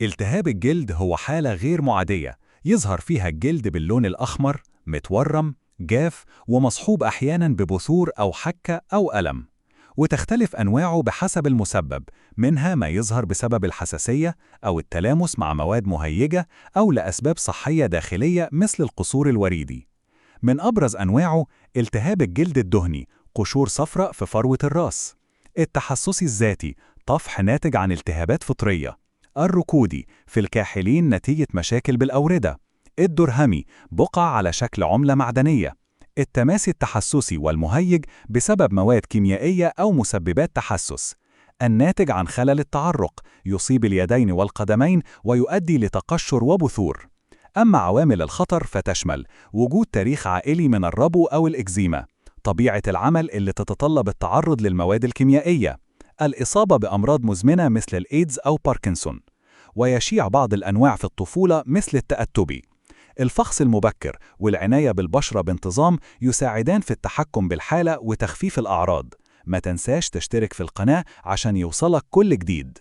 التهاب الجلد هو حالة غير معدية، يظهر فيها الجلد باللون الأحمر، متورم، جاف، ومصحوب أحياناً ببثور أو حكة أو ألم. وتختلف أنواعه بحسب المسبب، منها ما يظهر بسبب الحساسية أو التلامس مع مواد مهيجة أو لأسباب صحية داخلية مثل القصور الوريدي. من أبرز أنواعه التهاب الجلد الدهني، قشور صفراء في فروة الرأس. التحسسي الذاتي، طفح ناتج عن التهابات فطرية. الركودي، في الكاحلين نتيجة مشاكل بالأوردة. الدرهمي، بقع على شكل عملة معدنية. التماسي التحسسي والمهيج بسبب مواد كيميائية أو مسببات تحسس. الناتج عن خلل التعرق، يصيب اليدين والقدمين ويؤدي لتقشر وبثور. أما عوامل الخطر فتشمل وجود تاريخ عائلي من الربو أو الإكزيما، طبيعة العمل اللي تتطلب التعرض للمواد الكيميائية، الإصابة بأمراض مزمنة مثل الإيدز أو باركنسون، ويشيع بعض الأنواع في الطفولة مثل التأتبي. الفحص المبكر والعناية بالبشرة بانتظام يساعدان في التحكم بالحالة وتخفيف الأعراض. ما تنساش تشترك في القناة عشان يوصلك كل جديد.